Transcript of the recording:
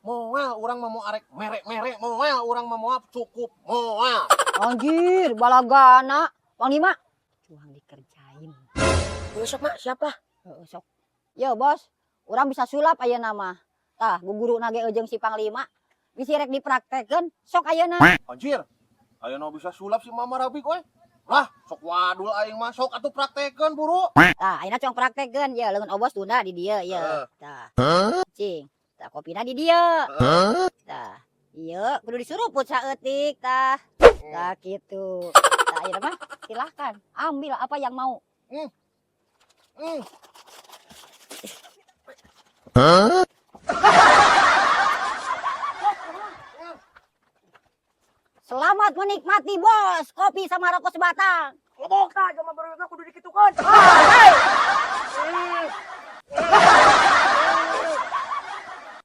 Moal urang mah, mau arek mere-mere moal, urang mah moal, cukup moal. Anjir, balagana. Panglima. Cuang dikerjain. Besok, Mak, siapa? Heeh, sok. Yo, Bos. Urang bisa sulap ayeuna mah. Tah, guguru nage jeung si Panglima. Bisi rek dipraktekeun, sok ayeuna. Anjir. Ayeuna bisa sulap si Mama Rabik we. Lah, sok wadul aing mah, sok atuh praktekeun buru. Tah, ayeuna cong praktekeun. Ya, leungeun Obos tunda di dieu ya. Heeh. Tah. Cing. Tah, kopina di dieu. Tah. Ieu kudu disuruput saeutik tah. Tah, kitu. Tah, ayeuna mah silahkan ambil apa yang mau. Selamat menikmati, Bos, kopi sama rokok sebatang. Ngomong tah, zaman baru kudu dikitukeun. Ah, hey.